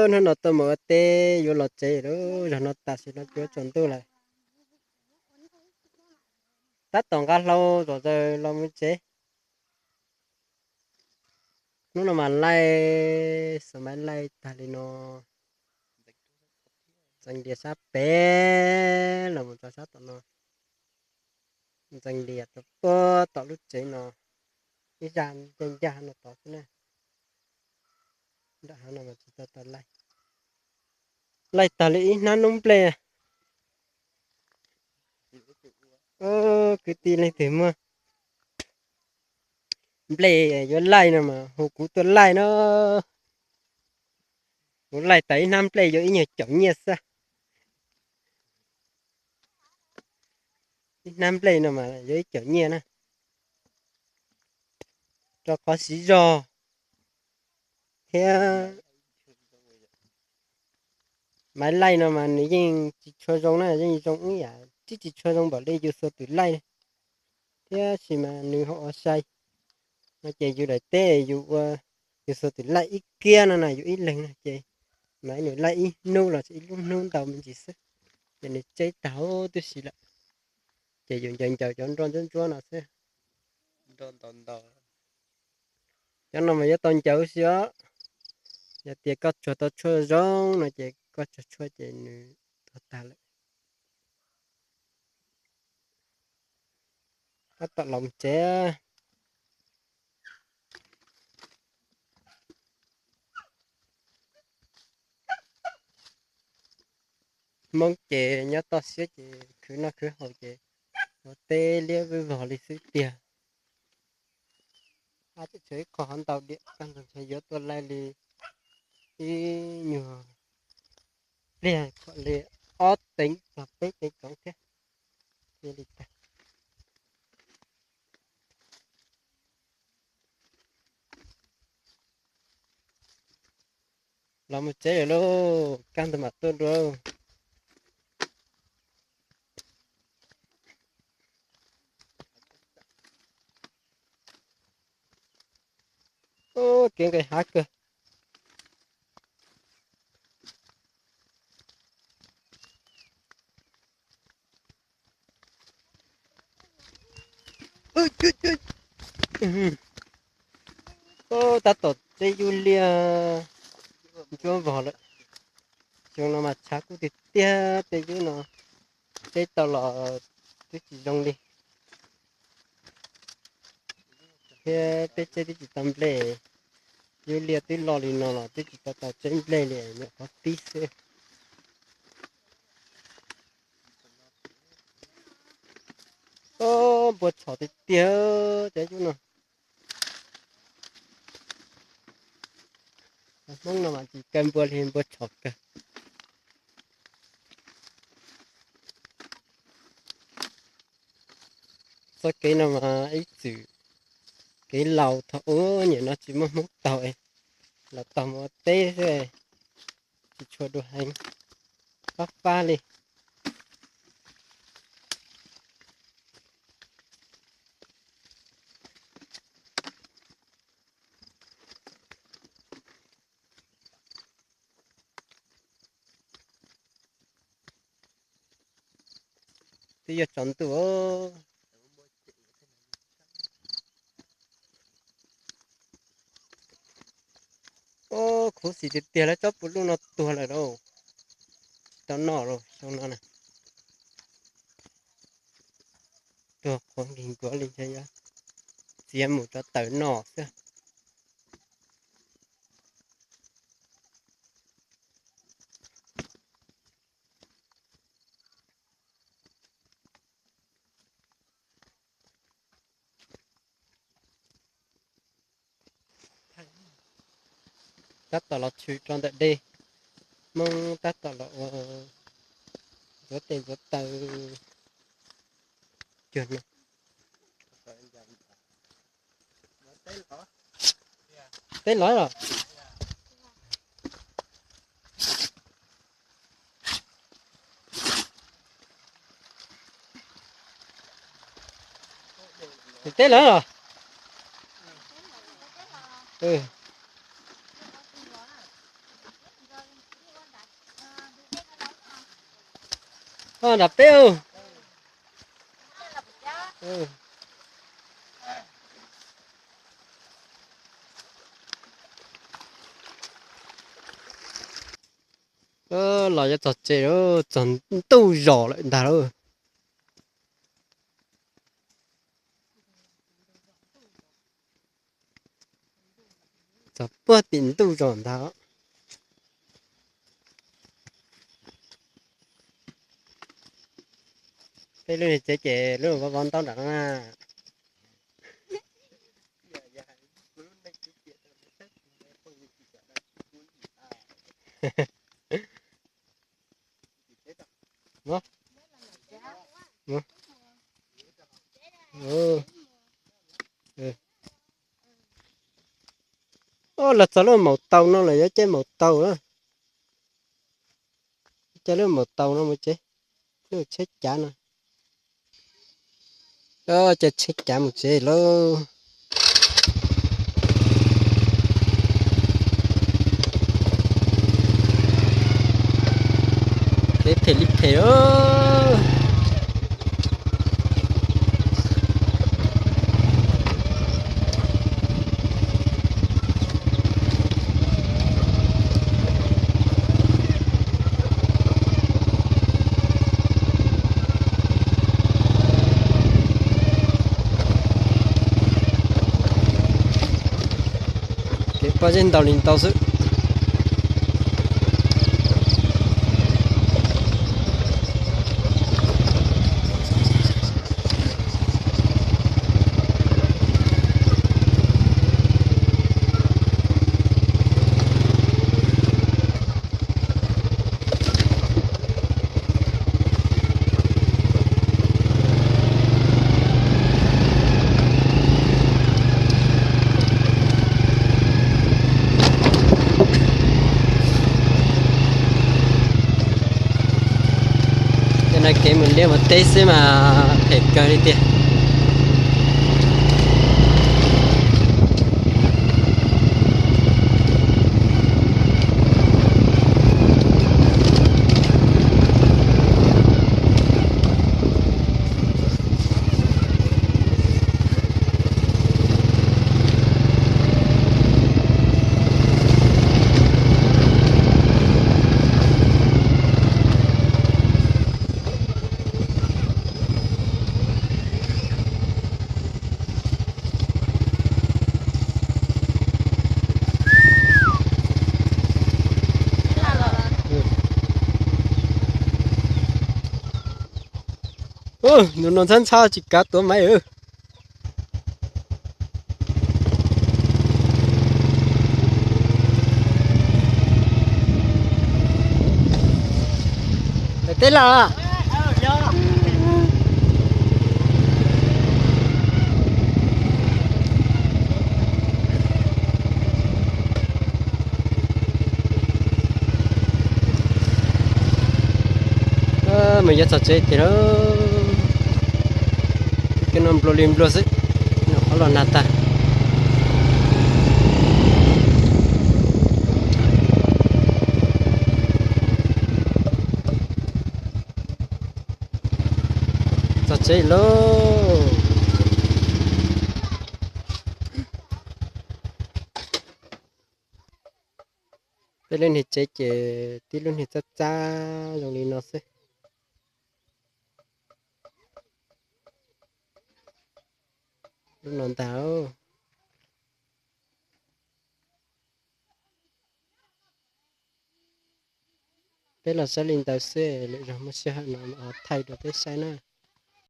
Hnub no tuaj mus ua teb yuav los tsev lawm, zaum no tam sim no twb tsaus ntuj lawm. Tab tom nqa hlau zom zaws los mus tsev. Hnub no mas laij, xav mas laij tag li no. Ntxeev dias sab pem los mus txog sab tom no. Ntxeev dias rau puag tom lub tsev no, ib zaj ncaj ncaj no tod xwb na. Nram hav no mas tsis tau tau laij. Laij tag li ib hnab noob nplej. Kwv tij leej twg muaj nplej yuav laij no mas hu kuv tuaj laij no. Kuv laij tag ib hnab nplej yuav ib nyuag caum nyiaj xwb. Ib hnab nplej no mas yuav ib caum nyiaj na, rau qhov siv zog thiab. Maiv laij no mas nws yeej tsis tshua zoo na, yeej zoo ib yam, tsis tsis tshua zoo npaum li yus xuas twm laij, tab sis mas nws ho ua sai. No ces yus daim teb yus ua, yus xuas twm laij ib kiab no na, yus ib leeg no ces maiv nws laij ib hnub los sis ib lub hnub ntau me ntsis xwb, ces nws tseb tag huv tib si lawm. Ces yus ncaws ncaws cov nroj ntsuab ntsuab no xwb. Cov no mas yuav tau ncaws huv si os. Yog tias koj tsuag tau tshuaj zoo no ces koj tsuag tshuaj ces nws tuag tag lawm. Tab tom los tsev. Hmoob ces nyob toj siab ces khwv noj khwv haus ces ua teb liab vog li xwb tiag. Ab, tseem tshuav ib qho hov ntau diam, koj ntshe yuav tuaj laij li ib nyuag pliag kom li ob teev txog peb teev tsoov thiab. Cia li tag. Los mus tsev lawm lauj, kaj ntug mam tuaj dua. Ub, kev nqis hav kawg. Ub, tab tom teb yub liaj ntsuab vog lawm. Xyoo no mas tshav kub tiag tiag, tej yub no teb tau los twb tsis zoo li. Thiab peb tsev twb tsis tau nplej, yub liaj twb loj li no los twb tsis tau tau tsev nplej li, nyuam qhuav pib xwb. Ub, npua tshos tiag tiag cov yub no. Hmoob no mas tsis kaw npua li, npua tshos kawg. Txoj kev no mas ib txwm kev laus thaum ub, nim no tsis muaj Hmoob taug, los taug mus ua teb xwb, tsis tshua dua heev, fab fab li. Twb yuav tsaus ntuj. Ub, khuv xim tiag tiag, lawv tsob pus luj no tuag lawm lauj. Tsis tau noj lauj xyoo no na. Tuag qhuav nkig nkuav li, ntshe yuav txiav mus rau taws noj xwb. Tab tom los tshwm rau ntawm dej, Hmoob tab tom los ua ntxuav tes ntxuav taw cuag no. Teb lawm los? Teb lawm los? Koj nram peb. Los yuav txog tsev, txog ntuj zos lawm ntag lauj. Txog puag tim ntuj zos ntag. Peb lub niag tsev ces lub vov vov ntaub nram no na. Los txog lub maum taus no lawm, yuav caij maum taus na. Caij lub maum taus no mus tsev, lub tsheb cav no. Caij tsheb cav mus tsev lauj. Kev phem li phem. Kev pob zeb ntau li ntau xwb. Cov no kev mus liaj mus teb xwb mas phem kawg li tiag. Nus no ntxhab ntxhab tsis kav tuav maiv. Teb los. Mus yuav txog tsev tiag lauj. Kev no nplua li nplua xwb, qhov los nag tag. Txog tsev lauj. Peb lub niag tsev ces tib lub niag txab txab zoo li no xwb. Lub no ntag. Peb los saib li ntawd xwb, lwm zaug muaj sij hawm no thaij rau peb saib na.